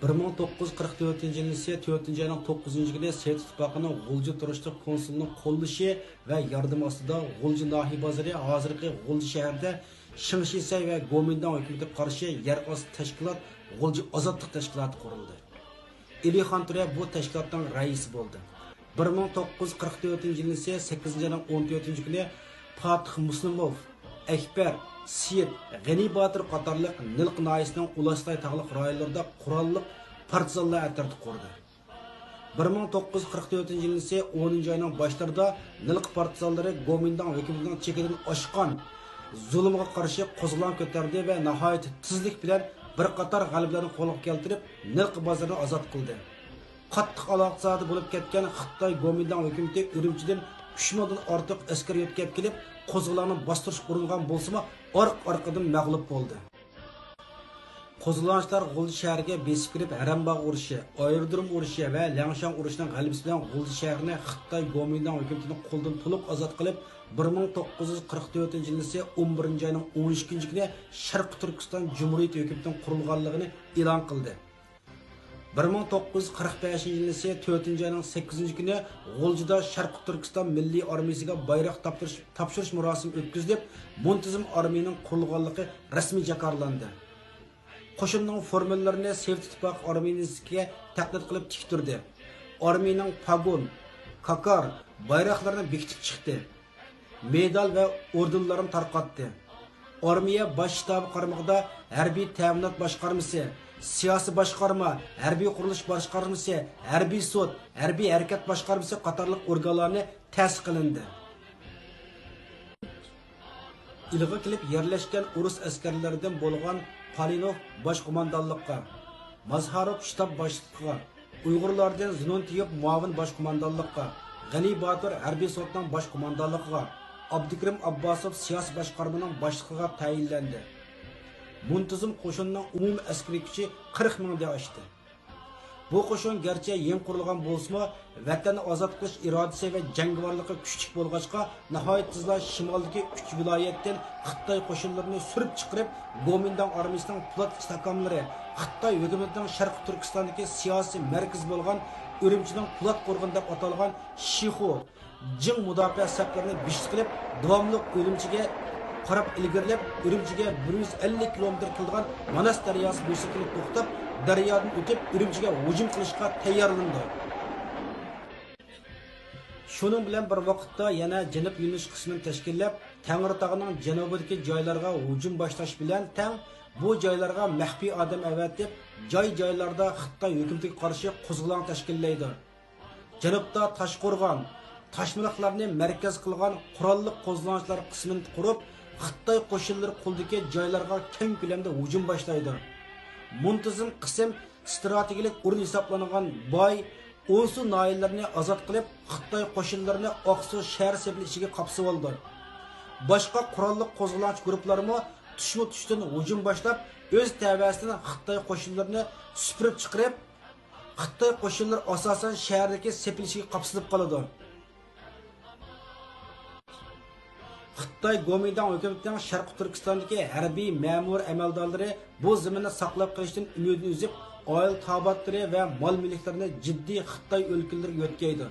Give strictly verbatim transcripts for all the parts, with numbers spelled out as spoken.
بىر مىڭ توققۇز يۈز قىرىق تۆتىنچى يىلىسى تۆتىنچى ئاينىڭ توققۇزىنچى كۈنى سوۋېت ئىتتىپاقىنىڭ غۇلجا تۇرۇشلۇق كونسۇلىنىڭ قوللىشى ۋە ياردىمى ئاستىدا غۇلجا ناھىيە بازىرى، ھازىرقى غۇلجا شەھىرىدە شېڭ شىسەي ۋە گومىنداڭ ھۆكۈمىتىگە قارشى يەر ئاستى تەشكىلات غۇلجا ئازادلىق تەشكىلاتى قۇرۇلدى. ئېلىخان تۈرە بۇ تەشكىلاتنىڭ رەئىسى بولدى. بىر مىڭ توققۇز يۈز قىرىق تۆتىنچى يىلىسى سەككىزىنچى ئاينىڭ ئون تۆتىنچى كۈنى پاتىخ مۇسلىموف، ئەكبەر، سېيىت، غېنى باتۇر قاتارلىق نىلقا ناھىيەسىنىڭ ئۇلاسلاي تاغلىق رايونلىرىدا قوراللىق پارتىزانلار ئەترىتى قۇردى. بىر مىڭ توققۇز يۈز قىرىق تۆتىنچى يىلىسى ئونىنچى ئاينىڭ باشلىرىدا نىلقا پارتىزانلىرى گومىنداڭ ھۆكۈمىتىنىڭ چېكىدىن ئاشقان زۇلۇمىغا قارشى قوزغىلاڭ كۆتەردى ۋە ناھايىتى تېزلىك بىلەن بىر قاتار غەلىبىلەرنى قولغا كەلتۈرۈپ، نىلقا بازىرىنى ئازاد قىلدى. قاتتىق ئالاقىزادە بولۇپ كەتكەن خىتاي گومىنداڭ ھۆكۈمىتى ئۈرۈمچىدىن ئۈچ مىڭدىن ئارتۇق ئەسكەر يۆتكەپ كېلىپ، قوزغىلاڭنى باستۇرۇشقا ئۇرۇنغان بولسىمۇ، ئارقا-ئارقىدىن مەغلۇپ بولدى. قوزغىلاڭچىلار غۇلجا شەھىرىگە بېسىپ كىرىپ، ھەرەمباغ ئۇرۇشى، ئايرودروم ئۇرۇشى ۋە لياڭشان ئۇرۇشىنىڭ غەلىبىسى بىلەن غۇلجا شەھىرىنى خىتاي گومىنداڭ ھۆكۈمىتىنىڭ قولىدىن تولۇق ئازاد قىلىپ، بىر مىڭ توققۇز يۈز قىرىق تۆتىنچى يىلىسى ئون بىرىنچى ئاينىڭ ئون ئىككىنچى كۈنى شەرقىي تۈركىستان جۇمھۇرىيىتى ھۆكۈمىتىنىڭ قۇرۇلغانلىقىنى ئېلان قىلدى. بىر مىڭ توققۇز يۈز قىرىق بەشىنچى يىلىسى تۆتىنچى ئاينىڭ سەككىزىنچى كۈنى غۇلجىدا شەرقىي تۈركىستان مىللىي ئارمىيىسىگە بايراق تاپشۇرۇش، تاپشۇرۇش مۇراسىمى ئۆتكۈزۈلۈپ، مۇنتىزىم ئارمىيىنىڭ قۇرۇلغانلىقى رەسمىي جاكارلاندى. قوشۇننىڭ فورمىلىرىنى سوۋېت ئىتتىپاقى ئارمىيىسىنىڭكىگە تەقلىد قىلىپ تىكتۈردى. ئارمىيىنىڭ پاگون، كاكار، بايراقلىرىنى بېكىتىپ چىقتى. مېدال ۋە ئوردېنلارنى تارقاتتى. ئارمىيە باش شتابى قارمىقىدا ھەربىي تەمىنات باشقارمىسى، سىياسىي باشقارما، ھەربىي قۇرۇلۇش باشقارمىسى، ھەربىي سوت، ھەربىي ھەرىكەت باشقارمىسى قاتارلىق ئورگانلارنى تەسىس قىلىندى. ئىلغا كېلىپ يەرلەشكەن ئۇرۇس ئەسكەرلىرىدىن بولغان پالىنوف باش قوماندانلىققا، مازھاروف شتاب باشلىقىغا، ئۇيغۇرلاردىن زۇنۇنتىيېف مۇئاۋىن باش قوماندانلىققا، غېنى باتۇر ھەربىي سوتنىڭ باش قوماندانلىقىغا، ئابدۇكېرىم ئابباسوف سىياسىي باشقارمىنىڭ باشلىقىغا تەيىنلەندى. مۇنتىزىم قوشۇننىڭ ئومۇمىي ئەسكىرىي كۈچى قىرىق مىڭدىن ئاشتى. بۇ قوشۇن گەرچە يېڭى قۇرۇلغان بولسىمۇ، ۋەتەننى ئازاد قىلىش ئىرادىسى ۋە جەڭگىۋارلىقى كۈچلۈك بولغاچقا، ناھايىتى تېزلا شىمالدىكى ئۈچ ۋىلايەتتىن خىتاي قوشۇنلىرىنى سۈرۈپ چىقىرىپ، گومىنداڭ ئارمىيىسىنىڭ پولات ئىستەھكاملىرى، خىتاي ھۆكۈمىتىنىڭ شەرقىي تۈركىستاندىكى سىياسىي مەركىزى بولغان ئۈرۈمچىنىڭ پولات قورغىنى دەپ ئاتالغان شىخۇ، جىڭ مۇداپىئە سەپلىرىنى بېشىتىپ قېلىپ، داۋاملىق ئۈرۈمچىگە قاراپ ئىلگىرىلەپ، ئۈرۈمچىگە بىر يۈز ئەللىك كىلومېتىر كېلىدىغان ماناس دەرياسى بويىسىغا كېلىپ توختاپ، دەريادىن ئۆتۈپ، ئۈرۈمچىگە ھۇجۇم قىلىشقا تەييارلىنىدۇ. شۇنىڭ بىلەن بىر ۋاقىتتا يەنە جەنۇب يۆنىلىش قىسمىنى تەشكىللەپ، تەڭرىتاغنىڭ جەنۇبىدىكى جايلارغا ھۇجۇم باشلاش بىلەن تەڭ، بۇ جايلارغا مەخپىي ئادەم ئەۋەتىپ، جاي-جايلاردا خىتاي ھۆكۈمىتىگە قارشى قوزغىلاڭ تەشكىللەيدۇ. جەنۇبتا تاشقورغان، تاشمىلىقلارنى مەركەز قىلغان قوراللىق قوزغىلاڭچىلار قىسمىنى قۇرۇپ، خىتاي قوشۇنلىرى قولىدىكى جايلارغا كەڭ كۆلەمدە ھۇجۇم باشلايدۇ. مۇنتىزىم قىسىم ئىستراتېگىيەلىك ئورۇن ھېسابلانغان باي، ئونسۇ ناھىيەلىرىنى ئازاد قىلىپ، خىتاي قوشۇنلىرىنى ئاقسۇ شەھەر سېپىلى ئىچىگە قاپسىۋالىدۇ. باشقا قوراللىق قوزغىلاڭچى گۇرۇپپىلارمۇ تۇشمۇ تۇشتىن ھۇجۇم باشلاپ، ئۆز تەۋەسىدىن خىتاي قوشۇنلىرىنى سۈپۈرۈپ چىقىرىپ، خىتاي قوشۇنلىرى ئاساسەن شەھەردىكى سېپىل ئىچىگە قاپسىلىپ قالىدۇ. خىتاي گومىنداڭ ھۆكۈمىتىنىڭ شەرقىي تۈركىستاندىكى ھەربىي مەمۇر ئەمەلدارلىرى بۇ زېمىننى ساقلاپ قېلىشتىن ئۈمىدىنى ئۈزۈپ، ئائىلە تاۋابىئاتلىرى ۋە مال-مۈلۈكلىرىنى جىددىي خىتاي ئۆلكىلىرىگە يۆتكەيدۇ.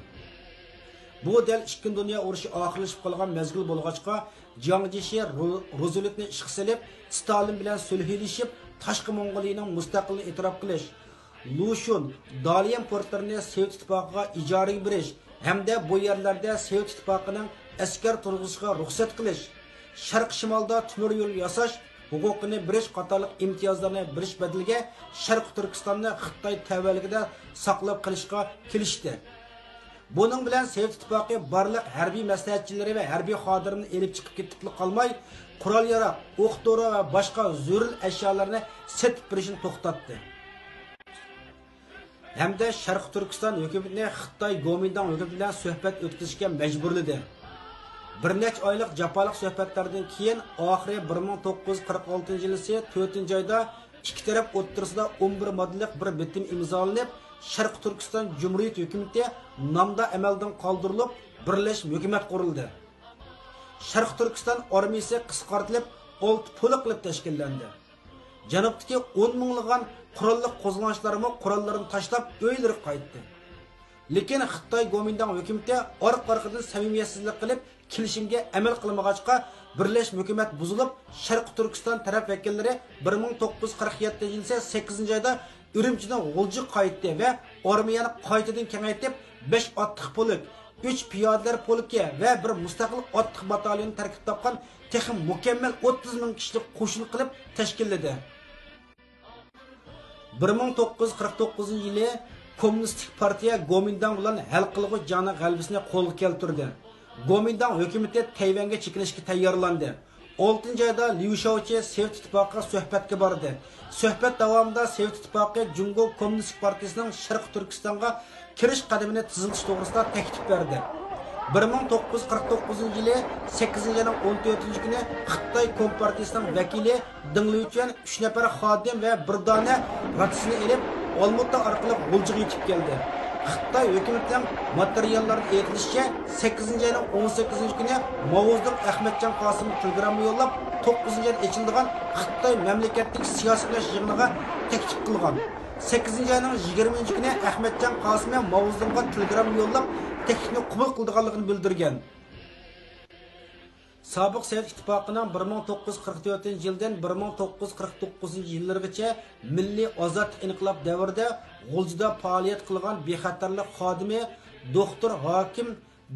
بۇ دەل ئىككىنچى دۇنيا ئۇرۇشى ئاخىرلىشىپ قالغان مەزگىل بولغاچقا، جياڭ جيېشى رو-، روزۋېلتنى ئىشقا سېلىپ، ستالىن بىلەن سۈلھىلىشىپ، تاشقى موڭغۇلىيىنىڭ مۇستەقىللىقىنى ئېتىراپ قىلىش، لۇشۈن، داليەن پورتلىرىنى سوۋېت ئىتتىپاقىغا ئىجارىگە بېرىش ھەمدە بۇ يەرلەردە سوۋېت ئىتتىپاقىنىڭ ئەسكەر تۇرغۇزۇشىغا رۇخسەت قىلىش، شەرقىي شىمالدا تۆمۈر يول ياساش ھوقۇقىنى بېرىش قاتارلىق ئىمتىيازلارنى بېرىش بەدىلىگە شەرقىي تۈركىستاننى خىتاي تەۋەلىكىدە ساقلاپ قېلىشقا كېلىشتى. بۇنىڭ بىلەن سوۋېت ئىتتىپاقى بارلىق ھەربىي مەسلىھەتچىلىرى ۋە ھەربىي خادىملىرىنى ئېلىپ چىقىپ كېتىپلا قالماي، قورال-ياراغ، ئوق-دورا ۋە باشقا زۆرۈر ئەشيالارنى سېتىپ بېرىشنى توختاتتى. ھەمدە شەرقىي تۈركىستان ھۆكۈمىتىنى خىتاي گومىنداڭ ھۆكۈمىتى بىلەن سۆھبەت ئۆتكۈزۈشكە مەجبۇرلىدى. بىر نەچچە ئايلىق جاپالىق سۆھبەتلەردىن كېيىن، ئاخىرى بىر مىڭ توققۇز يۈز قىرىق ئالتىنچى يىلىسى تۆتىنچى ئايدا ئىككى تەرەپ ئوتتۇرىسىدا ئون بىر ماددىلىق بىر بىتىم ئىمزالىنىپ، شەرقىي تۈركىستان جۇمھۇرىيىتى ھۆكۈمىتى نامدا ئەمەلدىن قالدۇرۇلۇپ، بىرلەشمە ھۆكۈمەت قۇرۇلدى. شەرقىي تۈركىستان ئارمىيىسى قىسقارتىلىپ، ئالتە پولا قىلىپ تەشكىللەندى. جەنۇبتىكى ئون مىڭلىغان قوراللىق قوزغىلاڭچىلارمۇ قوراللىرىنى تاشلاپ ئۆيلىرىگە قايتتى. لېكىن خىتاي گومىنداڭ ھۆكۈمىتى ئارقا-ئارقىدىن سەمىمىيەتسىزلىك قىلىپ، كېلىشىمگە ئەمەل قىلمىغاچقا، بىرلەشمە ھۆكۈمەت بۇزۇلۇپ، شەرقىي تۈركىستان تەرەپ ۋەكىللىرى بىر مىڭ توققۇز يۈز قىرىق يەتتىنچى يىلى سەككىزىنچى ئايدا ئۈرۈمچىدىن غۇلجىغا قايتتى ۋە ئارمىيەنى قايتىدىن كېڭەيتىپ، بەش ئاتلىق پولك، ئۈچ پىيادىلەر پولكى ۋە بىر مۇستەقىل ئاتلىق باتاليون تەركىب تاپقان تېخى مۇكەممەل ئوتتۇز مىڭ كىشىلىك قوشۇن قىلىپ تەشكىللىدى. بىر مىڭ توققۇز يۈز قىرىق توققۇزىنچى يىلى كوممۇنىستىك پارتىيە گومىنداڭ بىلەن ھەل قىلغۇچ جەڭنىڭ غەلىبىسىنى قولغا كەلتۈردى. گومىنداڭ ھۆكۈمىتى تەيۋەنگە چېكىنىشكە تەييارلاندى. ئالتىنچى ئايدا ليۇ شياۋچى سوۋېت ئىتتىپاقىغا سۆھبەتكە باردى. سۆھبەت داۋامىدا سوۋېت ئىتتىپاقى جۇڭگو كوممۇنىستىك پارتىيىسىنىڭ شەرقىي تۈركىستانغا كىرىش قەدىمىنى تېزلىتىش توغرىسىدا تەكلىپ بەردى. بىر مىڭ توققۇز يۈز قىرىق توققۇزىنچى يىلى سەككىزىنچى ئاينىڭ ئون تۆتىنچى كۈنى خىتاي كومپارتىيىسىنىڭ ۋەكىلى دېڭ لىيۇچۈەن ئۈچ نەپەر خادىم ۋە بىر دانە راتسىنى ئېلىپ، ئالمۇتا ئارقىلىق غۇلجىغا يېتىپ كەلدى. خىتاي ھۆكۈمىتىنىڭ ماتېرىياللاردىن ئېيتىلىشىچە، سەككىزىنچى ئاينىڭ ئون سەككىزىنچى كۈنى ماۋزېدۇڭ ئەخمەتجان قاسىمغا تېلېگرامما يوللاپ، توققۇزىنچى ئايدا ئېچىلىدىغان خىتاي مەملىكەتلىك سىياسىي كېڭەش يىغىنىغا تەكلىپ قىلغان. سەككىزىنچى ئاينىڭ يىگىرمىنچى كۈنى ئەخمەتجان قاسىمى ماۋزېدۇڭغا تېلېگرامما يوللاپ، تەكلىپنى قوبۇل قىلىدىغانلىقىنى بىلدۈرگەن. سابىق سوۋېت ئىتتىپاقىنىڭ بىر مىڭ توققۇز يۈز قىرىق تۆتىنچى يىلدىن بىر مىڭ توققۇز يۈز قىرىق توققۇزىنچى يىللىرىغىچە مىللىي ئازادلىق ئىنقىلاب دەۋرىدە غۇلجىدا پائالىيەت قىلغان بىخەتەرلىك خادىمى دوختۇر ھاكىم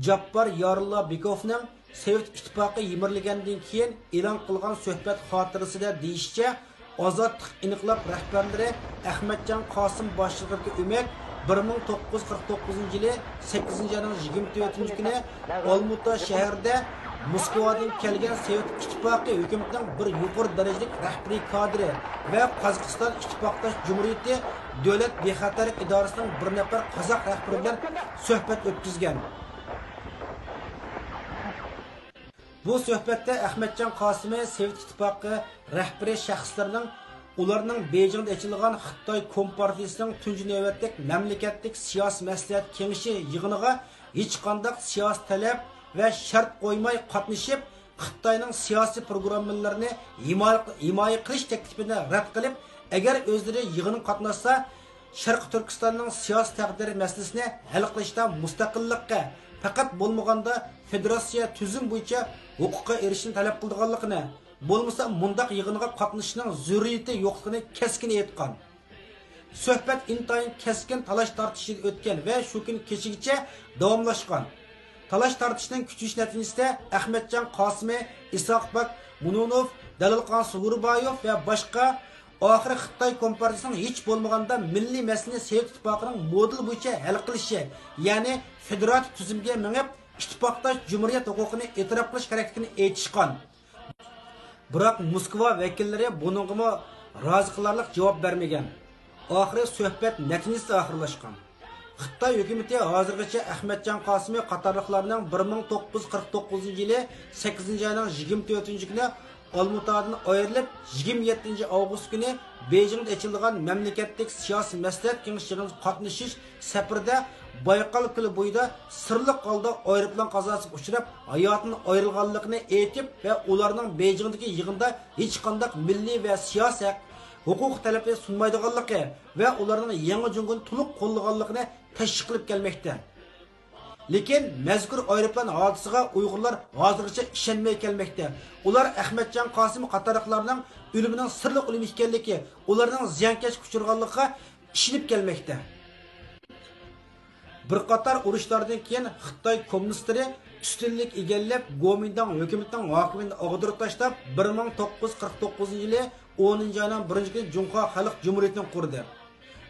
جاپپار يارۇللا بېكوفنىڭ سوۋېت ئىتتىپاقى يىمىرىلگەندىن كېيىن ئېلان قىلغان سۆھبەت خاتىرىسىدە دېيىشىچە، ئازادلىق ئىنقىلاب رەھبەرلىرى ئەخمەتجان قاسىم باشچىلىقىدىكى ئۆمەك بىر مىڭ توققۇز يۈز قىرىق توققۇزىنچى يىلى سەككىزىنچى ئاينىڭ يىگىرمە تۆتىنچى كۈنى ئالمۇتا شەھىرىدە موسكۋادىن كەلگەن سوۋېت ئىتتىپاقى ھۆكۈمىتىنىڭ بىر يۇقىرى دەرىجىلىك رەھبىرىي كادىرى ۋە قازاقىستان ئىتتىپاقداش جۇمھۇرىيىتى دۆلەت بىخەتەرلىك ئىدارىسىنىڭ بىر نەپەر قازاق رەھبىرى بىلەن سۆھبەت ئۆتكۈزگەن. بۇ سۆھبەتتە ئەخمەتجان قاسىمى سوۋېت ئىتتىپاقى رەھبىرىي شەخسلىرىنىڭ، ئۇلارنىڭ بېيجىڭدا ئېچىلغان خىتاي كومپارتىيىسىنىڭ تۇنجى نۆۋەتلىك مەملىكەتلىك سىياسىي مەسلىھەت كېڭىشى يىغىنىغا ھېچقانداق سىياسىي تەلەپ ۋە شەرت قويماي قاتنىشىپ، خىتاينىڭ سىياسىي پروگراممىلىرىنى ھىمايە، ھىمايە قىلىش تەكلىپىنى رەت قىلىپ، ئەگەر ئۆزلىرى يىغىنغا قاتناشسا، شەرقىي تۈركىستاننىڭ سىياسىي تەقدىرى مەسىلىسىنى ھەل قىلىشتا مۇستەقىللىققا، پەقەت بولمىغاندا فېدېراتسىيە تۈزۈم بويىچە ھوقۇققا ئېرىشىشنى تەلەپ قىلىدىغانلىقىنى، بولمىسا مۇنداق يىغىنغا قاتنىشىشنىڭ زۆرۈرىيىتى يوقلۇقىنى كەسكىن ئېيتقان. سۆھبەت ئىنتايىن كەسكىن تالاش-تارتىش ئىچىدە ئۆتكەن ۋە شۇ كۈن كېچىگىچە داۋاملاشقان. تالاش-تارتىشنىڭ كۈچىيىش نەتىجىسىدە ئەخمەتجان قاسىمى، ئىسھاق باك مۇنۇنوف، دەلىلقان سۇگۇربايوف ۋە باشقا ئاخىرى خىتاي كومپارتىيىسىنىڭ ھېچ بولمىغاندا مىللىي مەسىلىنى سوۋېت ئىتتىپاقىنىڭ مودېلى بويىچە ھەل قىلىشى، يەنى فېدېراتىپ تۈزۈمگە مېڭىپ، ئىتتىپاقداش جۇمھۇرىيەت ھوقۇقىنى ئېتىراپ قىلىش كېرەكلىكىنى ئېيتىشقان. بىراق موسكۋا ۋەكىللىرى بۇنىڭغىمۇ رازى قىلارلىق جاۋاب بەرمىگەن. ئاخىرى سۆھبەت نەتىجىسىز ئاخىرلاشقان. خىتاي ھۆكۈمىتى ھازىرغىچە ئەخمەتجان قاسىمى قاتارلىقلارنىڭ بىر مىڭ توققۇز يۈز قىرىق توققۇزىنچى يىلى سەككىزىنچى ئاينىڭ يىگىرمە تۆتىنچى كۈنى ئالمۇتادىن ئايرىلىپ، يىگىرمە يەتتىنچى ئاۋغۇست كۈنى بېيجىڭدا ئېچىلىدىغان مەملىكەتلىك سىياسىي مەسلىھەت كېڭىشى يىغىنىغا قاتنىشىش سەپىرىدە بايقال كۆلى بويىدا سىرلىق ھالدا ئايروپىلان قازاسىغا ئۇچراپ، ھاياتىدىن ئايرىلغانلىقىنى ئېيتىپ ۋە ئۇلارنىڭ بېيجىڭدىكى يىغىندا ھېچقانداق مىللىي ۋە سىياسىي ھەق، ھوقۇق تەلىپى سۇنمايدىغانلىقى ۋە ئۇلارنىڭ يېڭى جۇڭگونى تولۇق قوللىغانلىقىنى تەشۋىق قىلىپ كەلمەكتە. لېكىن مەزكۇر ئايروپىلان ھادىسىسىغا ئۇيغۇرلار ھازىرغىچە ئىشەنمەي كەلمەكتە. ئۇلار ئەخمەتجان قاسىم قاتارلىقلارنىڭ ئۆلۈمىنىڭ سىرلىق ئۆلۈم ئىكەنلىكى، ئۇلارنىڭ زىيانكەشلىككە ئۇچرىغانلىقىغا ئىشىنىپ كەلمەكتە. بىر قاتار ئۇرۇشلاردىن كېيىن خىتاي كوممۇنىستلىرى ئۈستۈنلۈك ئىگىلەپ، گومىنداڭ ھۆكۈمىتىنىڭ ھاكىمىيىتىنى ئاغدۇرۇپ تاشلاپ، بىر مىڭ توققۇز يۈز قىرىق توققۇزىنچى يىلى ئونىنچى ئاينىڭ بىرىنچى كۈنى جۇڭخۇا خەلق جۇمھۇرىيىتىنى قۇردى.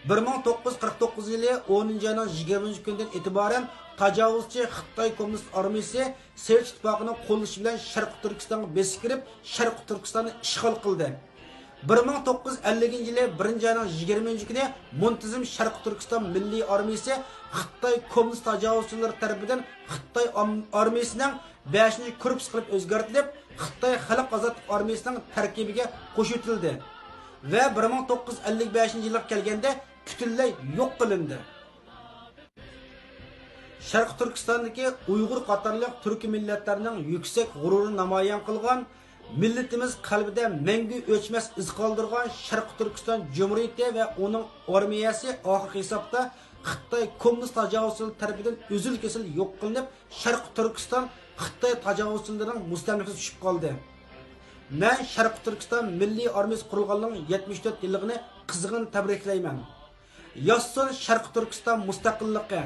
بىر مىڭ توققۇز يۈز قىرىق توققۇزىنچى يىلى ئونىنچى ئاينىڭ يىگىرمىنچى كۈنىدىن ئېتىبارەن تاجاۋۇزچى خىتاي كوممۇنىست ئارمىيىسى سوۋېت ئىتتىپاقىنىڭ قوللىشى بىلەن شەرقىي تۈركىستانغا بېسىپ كىرىپ، شەرقىي تۈركىستاننى ئىشغال قىلدى. بىر مىڭ توققۇز يۈز ئەللىكىنچى يىلى بىرىنچى ئاينىڭ يىگىرمىنچى كۈنى مۇنتىزىم شەرقىي تۈركىستان مىللىي ئارمىيىسى خىتاي كوممۇنىست تاجاۋۇزچىلىرى تەرىپىدىن خىتاي ئام-، ئارمىيىسىنىڭ بەشىنچى كورپۇسى قىلىپ ئۆزگەرتىلىپ، خىتاي خەلق ئازادلىق ئارمىيىسىنىڭ تەركىبىگە قوشۇۋېتىلدى ۋە بىر مىڭ توققۇز يۈز ئەللىك بەشىنچى يىلغا كەلگەندە پۈتۈنلەي يوق قىلىندى. شەرقىي تۈركىستاندىكى ئۇيغۇر قاتارلىق تۈركىي مىللەتلەرنىڭ يۈكسەك غۇرۇرىنى نامايان قىلغان مىللىتىمىز قەلبىدە مەڭگۈ ئۆچمەس ئىز قالدۇرغان شەرقىي تۈركىستان جۇمھۇرىيىتى ۋە ئۇنىڭ ئارمىيەسى ئاخىرقى ھېسابتا خىتاي كوممۇنىست تاجاۋۇزچىلىرى تەرىپىدىن ئۈزۈل-كېسىل يوق قىلىنىپ، شەرقىي تۈركىستان خىتاي تاجاۋۇزچىلىرىنىڭ مۇستەملىكىسىگە چۈشۈپ قالدى. مەن شەرقىي تۈركىستان مىللىي ئارمىيىسى قۇرۇلغانلىقىنىڭ يەتمىش تۆت يىللىقىنى قىزغىن تەبرىكلەيمەن. ياشىسۇن شەرقىي تۈركىستان مۇستەقىللىقى!